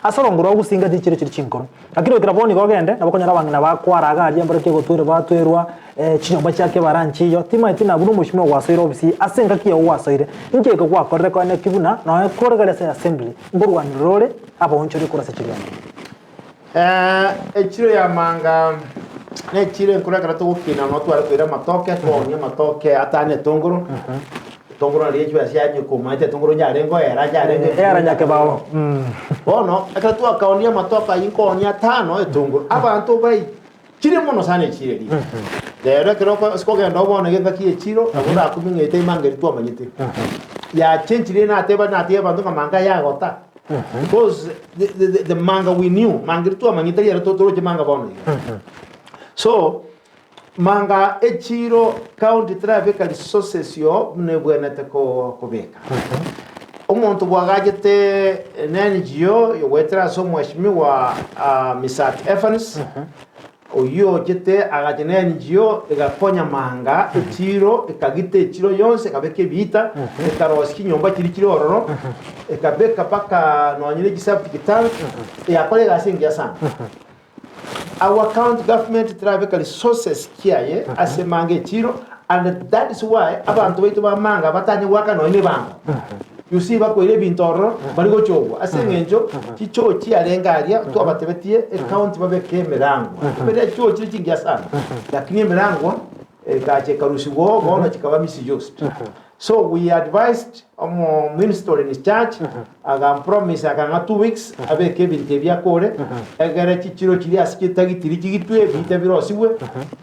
Ase orongo rwa Gusii chichiro chiri chinkoro. Lakini goikera bono igo ogende, nabo okonyora abang'ina bakwara iga aria mbare kegotwerwa batwerwa, chinyomba chia kebara nchiyo, timaeti na buna omosimi gwasoire ofisi ase engaki yago gwasoire, inki eke gwakorire koene ki buna nonya kore gari ase assembly, nkorwanirera ore abaonchoria korwa ase chiro ya Manga. Echiro ya Manga nechiro enkoro ekero togokina nabo tware koira amatoke, twaonia amatoke atano etongoro, etongoro nario chibesa chianye komaete etongoro yarenge oera yarenge Era nyakebao. Bono ekero twakaonia amatoke ayio nkoonia atano etongoro, abanto baichire mono sana echiro eria. Rero ekero oko ase kogenda bono iga engaki ya echiro, nabo orakumie ng'a eye manga eria twamanyete. Yachenchire nateba natebia abanto ng'a manga yagota. Because the, the, the, the manga we knew, manga eria twamanyete riero toroche manga bono iga. So, manga echiro county terabeka resources yo buna ebwenerete ko- kobeka. Omonto bwagachete na NGO yogoetera ase omweshimiwa ah, Misati Evans, Oyio ochete agacha nenchio egakonya manga echiiro, ekagita echiro yonsi, ekabeka ebiita, ekarosia chinyomba chiria chire ororo, ekabeka mpaka nonye ne chiseptic tank, egakora egasi engiya sana. Our county government terabeka resources chiaye ase manga echiro and that is why abanto baito ba manga batanye goaka nonye ne ebango. You see bakoira ebinto ororo bari gochogwa ase eng'encho chichoo chiarenge aria twabatebetie ecounty babeke emerangwa. Emere choo chire chingiya sana lakini emerangwa ekacha ekarusigwa oo bono chikaba misused. So we advised omo minister ore in charge agampromise akang'a 2 weeks abeke ebinto ebi akore egere chichiro chiria ase chitagitiri chigitwe ebiita birosigwe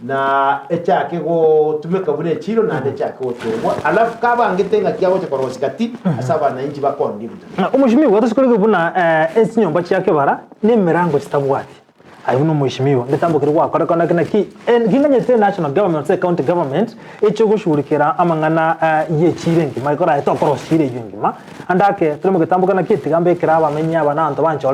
na echake gotumeka buna echiro naende echake gochorwa alafu kabangete ng'aki agocha korosia gati ase abananchi bakondi ebinto. Omweshimiwa tosikorigwe buna echinyomba chia kebara na emerango chitabwati. Aye buna omweshimiwa ngetambo keria gwakora naki naki kinganyete national government gose county government eche goshughulikera amang'ana ye echiro engima ekero aye tokorosia echiro eywo engima ande ake tore mogetambo kere naki tiga mbekere abamenyi aba na abanto banchore.